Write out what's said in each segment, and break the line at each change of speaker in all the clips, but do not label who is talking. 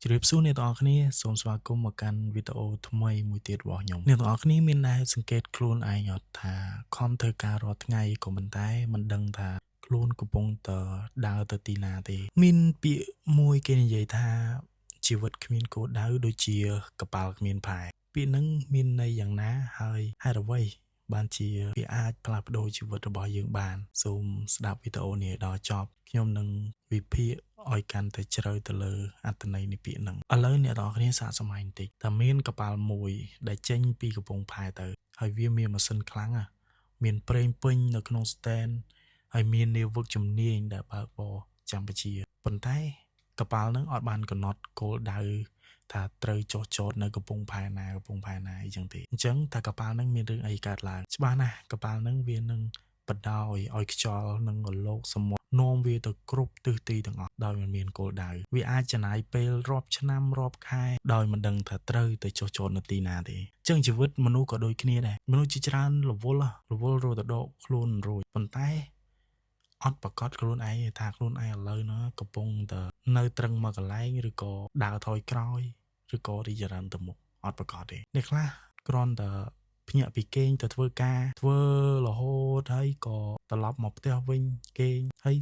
ជម្រាបសួរអ្នកទាំងអស់គ្នាសូមស្វាគមន៍មកកាន់វីដេអូថ្មីមួយទៀតរបស់ខ្ញុំអ្នកទាំងអស់គ្នាមានដែលសង្កេតខ្លួនឯងអត់ថាខំធ្វើការរាល់ថ្ងៃក៏ប៉ុន្តែមិនដឹងថាខ្លួនកំពុងតែដើរទៅទីណាទេមានពាក្យមួយគេនិយាយថាជីវិតគ្មានគោលដៅដូចជាកប៉ាល់គ្មានផែពាក្យហ្នឹងមានន័យយ៉ាងណាហើយហេតុអ្វីបានជាវាអាចផ្លាស់ប្ដូរជីវិតរបស់យើងបានសូមស្ដាប់វីដេអូនេះឲ្យដល់ចប់ខ្ញុំនឹងវិភាគឲ្យកាន់តែជ្រៅទៅលើអត្ថន័យនៃពាក្យហ្នឹងឥឡូវអ្នកទាំងអស់គ្នាសាកសម័យបន្តិចតើមានកប៉ាល់មួយដែលចេញពីកំពង់ផែទៅហើយវាមានម៉ាស៊ីនខ្លាំងណាស់មានប្រេងពេញនៅក្នុង stand ហើយមាននាវិកជំនាញដែលបើកបរកម្ពុជាប៉ុន្តែកប៉ាល់ហ្នឹងអត់បានកំណត់គោលដៅថាត្រូវចុះចតនៅកំពង់ផែណាកំពង់ផែណាអីចឹងទេអញ្ចឹងតើកប៉ាល់ហ្នឹងមានរឿងអីកើតឡើងច្បាស់ណាស់កប៉ាល់ហ្នឹងវានឹងបណ្ដោយឲ្យខ្យល់និងរលកសមុទ្រនាំវាទៅគ្រប់ទិសទីទាំងអស់ដោយមិនមានគោលដៅវាអាចចំណាយពេលរាប់ឆ្នាំរាប់ខែដោយមិនដឹងថាត្រូវទៅចុះចតនៅទីណាទេអញ្ចឹងជីវិតមនុស្សក៏ដូចគ្នាដែរមនុស្សជាច្រើនរវល់រវល់រត់ទៅដកខ្លួនរួចប៉ុន្តែអត់ប្រកាសខ្លួនឯងថាខ្លួនឯងឥឡូវហ្នឹងកំពុងតែនៅត្រឹងមួយកន្លែងឬក៏ដើរថយក្រោយឬក៏រីកចម្រើនទៅមុខអត់ប្រកាសទេអ្នកខ្លះគ្រាន់តែភ្ញាក់ពីគេងទៅធ្វើការធ្វើរហូតហើយក៏ត្រឡប់មកផ្ទះវិញគេងហើយ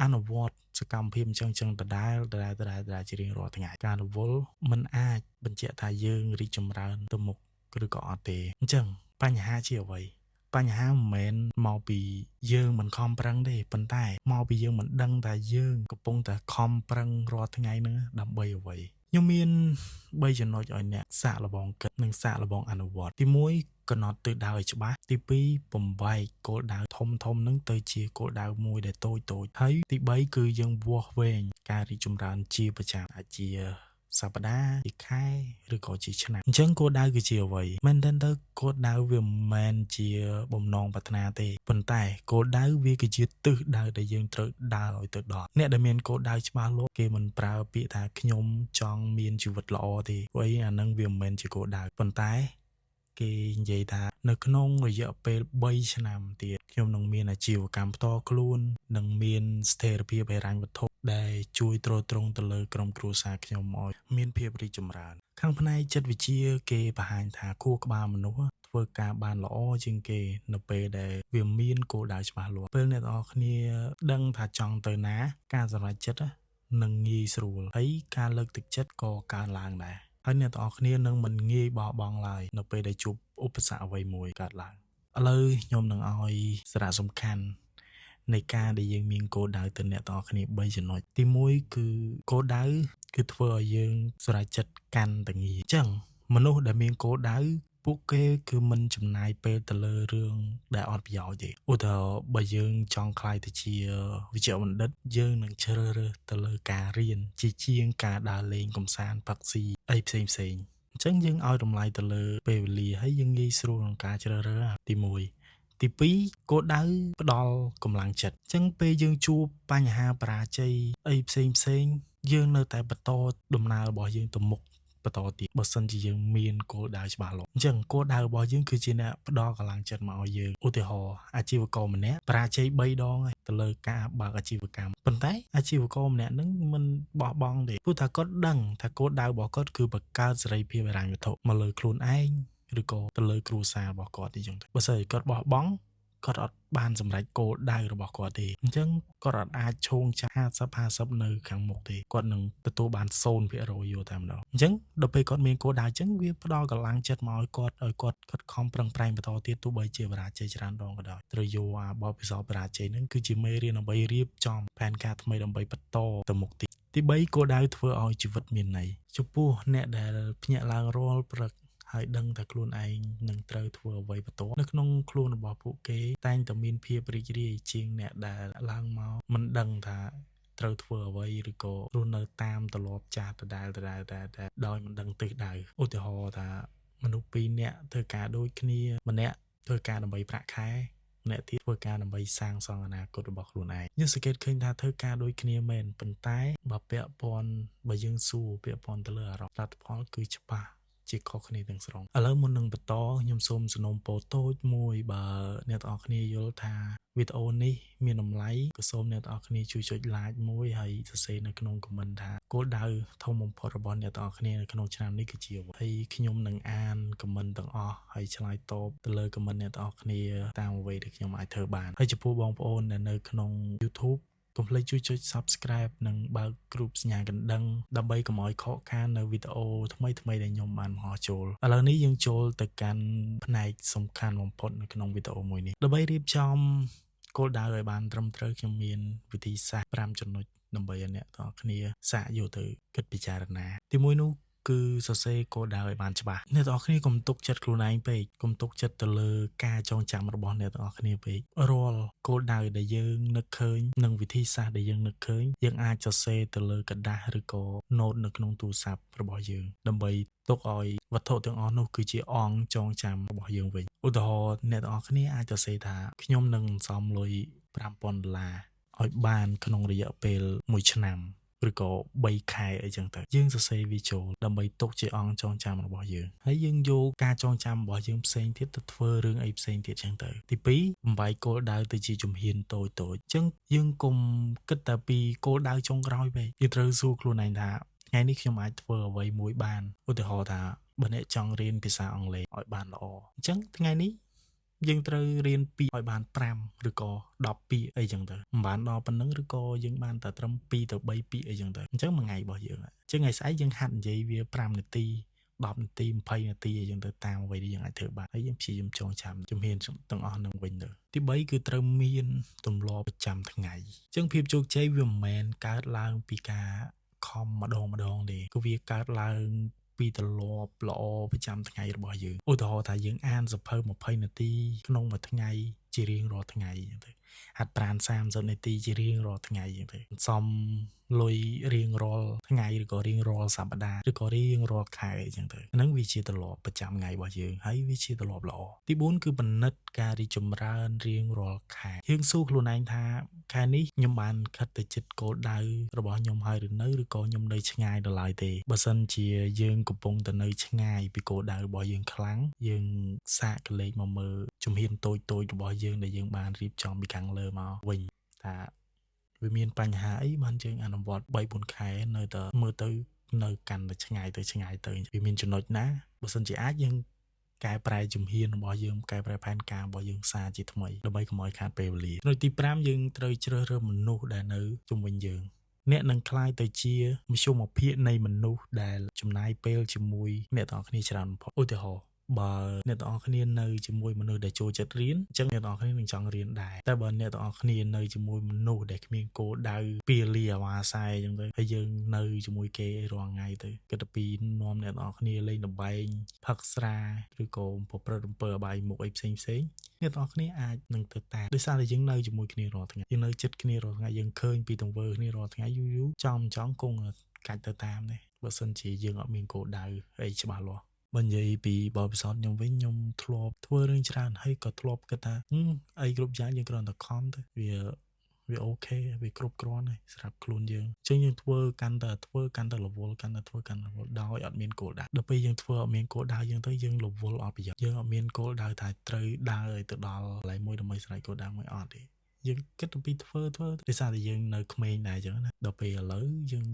អនុវត្តសកម្មភាពអញ្ចឹងចឹងដដែលដដែលដដែលដដែលជារៀងរាល់ថ្ងៃការរវល់มันអាចបញ្ជាក់ថាយើងរីកចម្រើនទៅមុខឬក៏អត់ទេអញ្ចឹងបញ្ហាជាអ្វីបញ្ហាមិនមែនមកពីយើងមិនខំប្រឹងទេប៉ុន្តែមកពីយើងមិនដឹងថាយើងកំពុងតែខំប្រឹងរាល់ថ្ងៃហ្នឹងដើម្បីអ្វីខ្ញុំមាន3ចំណុចឲ្យអ្នកសាកល្បងគិតនិងសាកល្បងអនុវត្តទី1កំណត់ទិសដៅឲ្យច្បាស់ទី2បំបែកគោលដៅធំធំហ្នឹងទៅជាគោលដៅមួយដែលតូចតូចហើយទី3គឺយើងវាស់វែងការរីកចម្រើនជាប្រចាំអាចជាសប្តាហ៍ជាខែឬក៏ជាឆ្នាំអញ្ចឹងគោលដៅគឺជាអ្វីមែនទែនទៅគោលដៅវាមិនមែនជាបំណងប្រាថ្នាទេប៉ុន្តែគោលដៅវាគឺជាទិសដៅដែលយើងត្រូវដើរឲ្យទៅដល់អ្នកដែលមានគោលដៅច្បាស់លាស់គេមិនប្រើពាក្យថាខ្ញុំចង់មានជីវិតល្អទេព្រោះអីអានឹងវាមិនមែនជាគោលដៅប៉ុន្តែគេនិយាយថានៅក្នុងរយៈពេល3ឆ្នាំទៀតខ្ញុំនឹងមានអាជីវកម្មផ្ទាល់ខ្លួននិងមានស្ថិរភាពហិរញ្ញវត្ថុដែលជួយទ្រទ្រង់ទៅលើក្រុមគ្រួសារខ្ញុំឲ្យមានភាពរីកចម្រើនខាងផ្នែកចិត្តវិទ្យាគេបង្ហាញថាខួរក្បាលមនុស្សធ្វើការបានល្អជាងគេនៅពេលដែលវាមានគោលដៅច្បាស់លាស់ពេលអ្នកទាំងអស់គ្នាដឹងថាចង់ទៅណាការសម្រេចចិត្តនឹងងាយស្រួលហើយការលើកទឹកចិត្តក៏កើនឡើងដែរហើយអ្នកទាំងអស់គ្នានឹងមិនងាយបោះបង់ឡើយនៅពេលដែលជួបឧបសគ្គអ្វីមួយកើតឡើងឥឡូវខ្ញុំនឹងឲ្យសារៈសំខាន់នៃការដែលយើងមានគោលដៅទៅអ្នកទាំងអស់គ្នា3ចំណុចទី1គឺគោលដៅគឺធ្វើឲ្យយើងសម្រេចចិត្តកាន់តែងាយអញ្ចឹងមនុស្សដែលមានគោលដៅពួកគេគឺមិនចំណាយពេលទៅលើរឿងដែលអត់ប្រយោជន៍ទេឧទាហរណ៍បើយើងចង់ក្លាយទៅជាវិជ្ជបណ្ឌិតយើងនឹងជ្រើសរើសទៅលើការរៀនជាជាងការដើរលេងកម្សាន្តផឹកស៊ីអីផ្សេងផ្សេងអញ្ចឹងយើងឲ្យតម្លៃទៅលើពេលវេលាហើយយើងងាយស្រួលក្នុងការជ្រើសរើសទី1ទី2គោលដៅផ្ដល់កម្លាំងចិត្តអញ្ចឹងពេលយើងជួបបញ្ហាបរាជ័យអីផ្សេងផ្សេងយើងនៅតែបន្តដំណើររបស់យើងទៅមុខបន្តទៀតបើសិនជាយើងមានគោលដៅច្បាស់លាស់អញ្ចឹងគោលដៅរបស់យើងគឺជាអ្នកផ្ដល់កម្លាំងចិត្តមកឲ្យយើងឧទាហរណ៍អាជីវករម្នាក់បរាជ័យ3ដងហើយទៅលើការបើកអាជីវកម្មប៉ុន្តែអាជីវករម្នាក់ហ្នឹងមិនបោះបង់ទេព្រោះថាគាត់ដឹងថាគោលដៅរបស់គាត់គឺបង្កើតសេរីភាពហិរញ្ញវត្ថុមកលើខ្លួនឯងឬក៏ទៅលើគ្រួសាររបស់គាត់អញ្ចឹងទៅបើសិនជាគាត់បោះបង់គាត់អត់បានសម្រេចគោលដៅរបស់គាត់ទេអញ្ចឹងគាត់អត់អាចឈោងចាស់50 50នៅខាងមុខទេគាត់នឹងទទួលបាន0%យកតែម្ដងអញ្ចឹងដល់ពេលគាត់មានគោលដៅអញ្ចឹងវាផ្ដល់កម្លាំងចិត្តមកឲ្យគាត់ឲ្យគាត់គាត់ខំប្រឹងប្រែងបន្តទៀតទោះបីជាបរាជ័យច្រើនដងក៏ដោយត្រូវយកអាបទពិសោធន៍បរាជ័យហ្នឹងគឺជាមេរៀនដើម្បីរៀបចំផែនការថ្មីដើម្បីបន្តទៅមុខទៀតទី3គោលដៅធ្វើឲ្យជីវិតមានន័យចំពោះអ្នកដែលភ្ញាក់ឡើងរាល់ព្រឹកហើយដឹងថាខ្លួនឯងនឹងត្រូវធ្វើអ្វីបន្ទាប់នៅក្នុងខ្លួនរបស់ពួកគេតែងតែមានភាពរីករាយជាងអ្នកដែលឡើងមកមិនដឹងថាត្រូវធ្វើអ្វីឬក៏រស់នៅតាមទម្លាប់ចាស់ដដែលដដែលដដែលដោយមិនដឹងទិសដៅឧទាហរណ៍ថាមនុស្សពីរនាក់ធ្វើការដូចគ្នាម្នាក់ធ្វើការដើម្បីប្រាក់ខែម្នាក់ទៀតធ្វើការដើម្បីសាងសង់អនាគតរបស់ខ្លួនឯងយើងសង្កេតឃើញថាធ្វើការដូចគ្នាមែនប៉ុន្តែបើពាក់ព័ន្ធបើយើងសួរពាក់ព័ន្ធទៅលើអារម្មណ៍លទ្ធផលគឺច្បាស់ ជាខុសគ្នាទាំងស្រុងឥឡូវមុននឹងបន្តខ្ញុំសូមសំណូមពរតូចមួយបើអ្នកទាំងអស់គ្នាយល់ថាវីដេអូនេះមានតម្លៃក៏សូមអ្នកទាំងអស់គ្នាជួយចុច like មួយហើយសរសេរនៅក្នុង comment ថាគោលដៅធំបំផុតរបស់អ្នកទាំងអស់គ្នានៅក្នុងឆ្នាំនេះគឺជាអ្វីហើយខ្ញុំនឹងអាន comment ទាំងអស់ហើយឆ្លើយតបទៅលើ comment អ្នកទាំងអស់គ្នាតាមអ្វីដែលខ្ញុំអាចធ្វើបានហើយចំពោះបងប្អូនដែលនៅក្នុង YouTube កុំភ្លេចជួយចុច Subscribe និងបើករូបសញ្ញាកណ្ដឹងដើម្បីកុំឲ្យខកខាននៅវីដេអូថ្មីៗដែលខ្ញុំបានបង្ហោះចូលឥឡូវនេះយើងចូលទៅកាន់ផ្នែកសំខាន់បំផុតនៅក្នុងវីដេអូមួយនេះដើម្បីរៀបចំគោលដៅឲ្យបានត្រឹមត្រូវខ្ញុំមានវិធីសាស្ត្រ5ចំណុចដើម្បីឲ្យអ្នកទាំងអស់គ្នាសាកយកទៅគិតពិចារណាទីមួយនោះគឺសរសេរគោលដៅឲ្យបានច្បាស់អ្នកទាំងអស់គ្នាកុំទុកចិត្តខ្លួនឯងពេកកុំទុកចិត្តទៅលើការចងចាំរបស់អ្នកទាំងអស់គ្នាពេករាល់គោលដៅដែលយើងនឹកឃើញនិងវិធីសាស្ត្រដែលយើងនឹកឃើញយើងអាចសរសេរទៅលើក្រដាសឬក៏ note នៅក្នុងទូរស័ព្ទរបស់យើងដើម្បីទុកឲ្យវត្ថុទាំងអស់នោះគឺជាអង្គចងចាំរបស់យើងវិញឧទាហរណ៍អ្នកទាំងអស់គ្នាអាចសរសេរថាខ្ញុំនឹងសន្សំលុយ5000ដុល្លារឲ្យបានក្នុងរយៈពេល1ឆ្នាំឬក៏3ខែអីចឹងទៅយើងសរសេរវាចូលដើម្បីទុកជាអង្គចងចាំរបស់យើងហើយយើងយកការចងចាំរបស់យើងផ្សេងទៀតទៅធ្វើរឿងអីផ្សេងទៀតចឹងទៅទី2បំបែកគោលដៅទៅជាជំហានតូចតូចអញ្ចឹងយើងកុំគិតតែពីគោលដៅចុងក្រោយពេកយើងត្រូវសួរខ្លួនឯងថាថ្ងៃនេះខ្ញុំអាចធ្វើអ្វីមួយបានឧទាហរណ៍ថាបើអ្នកចង់រៀនភាសាអង់គ្លេសឲ្យបានល្អអញ្ចឹងថ្ងៃនេះយើងត្រូវរៀនពាក្យឲ្យបាន5ឬក៏10ពាក្យអីចឹងទៅមិនបានដល់ប៉ុណ្ណឹងឬក៏យើងបានតែត្រឹម2ទៅ3ពាក្យអីចឹងទៅអញ្ចឹងមួយថ្ងៃរបស់យើងអញ្ចឹងថ្ងៃស្អែកយើងហាត់និយាយវា5នាទី10នាទី20នាទីអីចឹងទៅតាមអ្វីដែលយើងអាចធ្វើបានហើយយើងព្យាយាមចងចាំជំហានទាំងអស់នឹងវិញទៅទី3គឺត្រូវមានទម្លាប់ប្រចាំថ្ងៃអញ្ចឹងភាពជោគជ័យវាមិនមែនកើតឡើងពីការខំម្ដងម្ដងទេគឺវាកើតឡើងពីទម្លាប់ល្អប្រចាំថ្ងៃរបស់យើងឧទាហរណ៍ថាយើងអានសៀវភៅ20នាទីក្នុងមួយថ្ងៃជារៀងរាល់ថ្ងៃអញ្ចឹងទៅហាត់ប្រាណ30នាទីជារៀងរាល់ថ្ងៃអញ្ចឹងទៅសំលុយរៀងរាល់ថ្ងៃឬក៏រៀងរាល់សប្តាហ៍ឬក៏រៀងរាល់ខែអញ្ចឹងទៅហ្នឹងវាជាទម្លាប់ប្រចាំថ្ងៃរបស់យើងហើយវាជាទម្លាប់ល្អទី4គឺពិនិត្យការរីកចម្រើនរៀងរាល់ខែយើងសួរខ្លួនឯងថាខែនេះខ្ញុំបានខិតទៅជិតគោលដៅរបស់ខ្ញុំហើយឬនៅឬក៏ខ្ញុំនៅឆ្ងាយដល់ឡើយទេបើសិនជាយើងកំពុងតែនៅឆ្ងាយពីគោលដៅរបស់យើងខ្លាំងយើងសាកកលេចមកមើលជំហានតូចៗរបស់យើងដែលយើងបានរៀបចំពីខាងលើមកវិញថាវាមានបញ្ហាអីបានយើងអនុវត្ត3 4ខែនៅតែមើលទៅនៅកាន់តែឆ្ងាយទៅឆ្ងាយទៅវាមានចំណុចណាបើសិនជាអាចយើងកែប្រែជំហានរបស់យើងកែប្រែផែនការរបស់យើងសារជាថ្មីដើម្បីកុំឲ្យខាតពេលវេលាចំណុចទី5យើងត្រូវជ្រើសរើសមនុស្សដែលនៅជុំវិញយើងអ្នកនឹងក្លាយទៅជាមធ្យមភាគនៃមនុស្សដែលចំណាយពេលជាមួយអ្នកទាំងអស់គ្នាច្រើនបំផុតឧទាហរណ៍បើអ្នកទាំងអស់គ្នានៅជាមួយមនុស្សដែលចូលចិត្តរៀនអញ្ចឹងអ្នកទាំងអស់គ្នានឹងចង់រៀនដែរតែបើអ្នកទាំងអស់គ្នានៅជាមួយមនុស្សដែលគ្មានគោលដៅពីលាអាវ៉ាសែអញ្ចឹងទៅហើយយើងនៅជាមួយគេរាល់ថ្ងៃទៅគិតទៅពីនាំអ្នកទាំងអស់គ្នាលេងល្បែងផឹកស្រាឬក៏ប្រព្រឹត្តអំពើអបាយមុខអីផ្សេងផ្សេងអ្នកទាំងអស់គ្នាអាចនឹងទៅតាមដោយសារតែយើងនៅជាមួយគ្នារាល់ថ្ងៃយើងនៅជិតគ្នារាល់ថ្ងៃយើងឃើញពីទង្វើគ្នារាល់ថ្ងៃយូរយូរចំចង់គង់កាច់ទៅតាមដែរបើសិនជាយើងអត់មានគោលដៅអីច្បាស់លាស់បើនិយាយពីបទពិសោធន៍ខ្ញុំវិញខ្ញុំធ្លាប់ធ្វើរឿងច្រើនហើយក៏ធ្លាប់គិតថាអីគ្រប់យ៉ាងយើងគ្រាន់តែខំទៅវាវា OK វាគ្រប់គ្រាន់ហើយសម្រាប់ខ្លួនយើងអញ្ចឹងយើងធ្វើកាន់តែធ្វើកាន់តែរវល់កាន់តែធ្វើកាន់តែរវល់ដោយអត់មានគោលដៅដល់ពេលយើងធ្វើអត់មានគោលដៅយើងទៅយើងរវល់អត់ប្រយោជន៍យើងអត់មានគោលដៅថាត្រូវដើរឲ្យទៅដល់កន្លែងមួយដើម្បីស្រេចគោលដៅមួយអត់ទេយើងគិតអំពីធ្វើធ្វើដោយសារតែយើងនៅក្មេងដែរអញ្ចឹងណាដល់ពេលឥឡូវយើង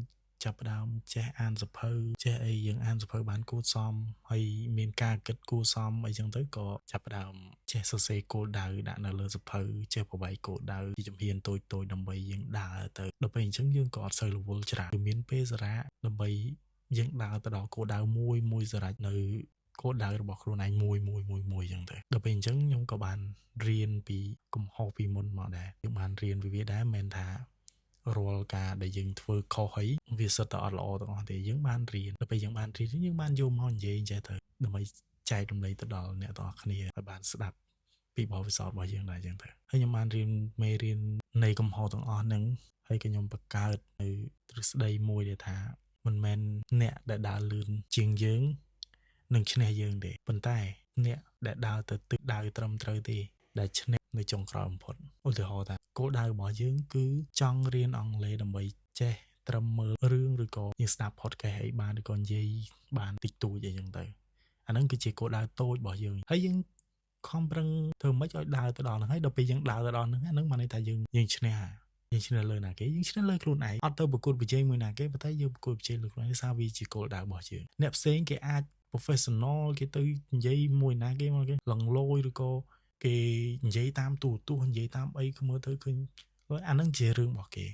ចាប់ផ្ដើមចេះអានសៀវភៅចេះអីយើងអានសៀវភៅបានគួរសមហើយមានការគិតគួរសមអីចឹងទៅក៏ចាប់ផ្ដើមចេះសរសេរគោលដៅដាក់នៅលើសៀវភៅចេះប្របែកគោលដៅជាជំហានតូចៗដើម្បីយើងដើរទៅដល់ពេលអញ្ចឹងយើងក៏អត់សូវរវល់ច្រើនគឺមានពេលសម្រាកដើម្បីយើងដើរទៅដល់គោលដៅមួយមួយសម្រាប់នៅគោលដៅរបស់ខ្លួនឯងមួយមួយមួយមួយអញ្ចឹងទៅដល់ពេលអញ្ចឹងខ្ញុំក៏បានរៀនពីកំហុសពីមុនមកដែរយើងបានរៀនពីវាដែរមិនមែនថារាល់ការដែលយើងធ្វើខុសអីវាសិតតែអត់ល្អទាំងអស់ទេយើងបានរៀនដល់ពេលយើងបានរៀនយើងបានយកមកនិយាយចេះទៅដើម្បីចែករំលែកទៅដល់អ្នកទាំងអស់គ្នាឲ្យបានស្ដាប់ពីបទពិសោធន៍របស់យើងដែរអញ្ចឹងទៅហើយខ្ញុំបានរៀនមេរៀននៃកំហុសទាំងអស់ហ្នឹងហើយក៏ខ្ញុំបង្កើតនៅទ្រឹស្ដីមួយដែលថាមិនមែនអ្នកដែលដើរលឿនជាងយើងនឹងឈ្នះយើងទេប៉ុន្តែអ្នកដែលដើរទៅទិសដៅត្រឹមត្រូវទេដែលឈ្នះនៅចុងក្រោយបំផុតឧទាហរណ៍ថាគោលដៅរបស់យើងគឺចង់រៀនអង់គ្លេសដើម្បីចេះត្រឹមមើលរឿងឬក៏យើងស្ដាប់ podcast អីបានឬក៏និយាយបានតិចតួចអីចឹងទៅ អាហ្នឹងគឺជាគោលដៅតូចរបស់យើងហើយយើងខំប្រឹងធ្វើម៉េចឲ្យដើរទៅដល់ហ្នឹងហើយដល់ពេលយើងដើរទៅដល់ហ្នឹងអាហ្នឹងបានន័យថាយើងយើងឈ្នះយើងឈ្នះលើណាគេយើងឈ្នះលើខ្លួនឯងអត់ទៅប្រកួតប្រជែងមួយណាគេប៉ុន្តែយើងប្រកួតប្រជែងលើខ្លួនឯងសារវាជាគោលដៅរបស់យើងអ្នកផ្សេងគេអាច professional គេទៅនិយាយមួយណាគេមកគេលងលយឬក៏គេនិយាយតាមទូរទស្សន៍និយាយតាមអីគឺមើលទៅឃើញអាហ្នឹងជារឿងរបស់គេ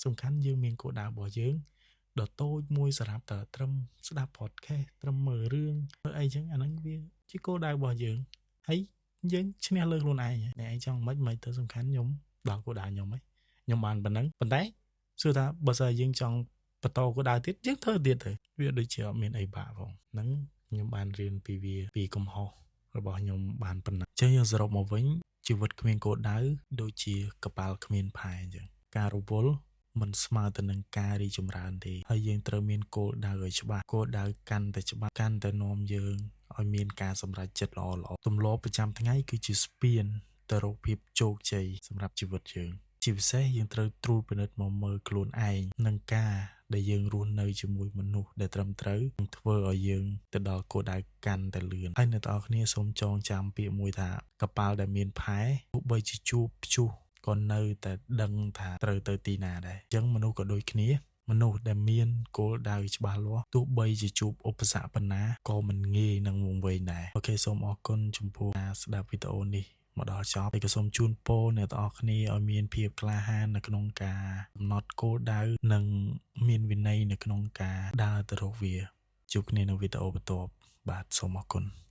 សំខាន់យើងមានគោលដៅរបស់យើងដ៏តូចមួយសម្រាប់តែត្រឹមស្ដាប់ podcast ត្រឹមមើលរឿងមើលអីចឹងអាហ្នឹងវាជាគោលដៅរបស់យើងហើយយើងឈ្នះលើខ្លួនឯងអ្នកឯងចង់មិនមិនទៅសំខាន់ខ្ញុំដល់គោលដៅខ្ញុំហីខ្ញុំបានប៉ុណ្ណឹងប៉ុន្តែសួរថាបើសិនយើងចង់បន្តគោលដៅទៀតយើងធ្វើទៀតទៅវាដូចជាអត់មានអីបាក់ផងហ្នឹងខ្ញុំបានរៀនពីវាពីកំហុសរបស់ខ្ញុំបានប៉ុណ្ណាចឹងយើងសរុបមកវិញជីវិតគ្មានគោលដៅដូចជាកប៉ាល់គ្មានផែអញ្ចឹងការរវល់មិនស្មើទៅនឹងការរីកចម្រើនទេហើយយើងត្រូវមានគោលដៅឲ្យច្បាស់គោលដៅកាន់តែច្បាស់កាន់តែនាំយើងឲ្យមានការសម្រេចចិត្តល្អៗទម្លាប់ប្រចាំថ្ងៃគឺជាស្ពានទៅរកភាពជោគជ័យសម្រាប់ជីវិតយើងជាពិសេសយើងត្រូវត្រួតពិនិត្យមកមើលខ្លួនឯងនិងការដែលយើងរស់នៅជាមួយមនុស្សដែលត្រឹមត្រូវនឹងធ្វើឲ្យយើងទៅដល់គោលដៅកាន់តែលឿនហើយអ្នកទាំងអស់គ្នាសូមចងចាំពាក្យមួយថាកប៉ាល់ដែលមានផែទោះបីជាជួបព្យុះក៏នៅតែដឹងថាត្រូវទៅទីណាដែរអញ្ចឹងមនុស្សក៏ដូចគ្នាមនុស្សដែលមានគោលដៅច្បាស់លាស់ទោះបីជាជួបឧបសគ្គប៉ុណ្ណាក៏មិនងាយនឹងវង្វេងដែរ OK សូមអរគុណចំពោះការស្ដាប់វីដេអូនេះមកដល់ចប់ហើយក៏សូមជូនពរអ្នកទាំងអស់គ្នាឲ្យមានភាពក្លាហាននៅក្នុងការកំណត់គោលដៅនិងមានវិន័យនៅក្នុងការដើរទៅរកវាជួបគ្នានៅវីដេអូបន្ទាប់បាទសូមអរគុណ។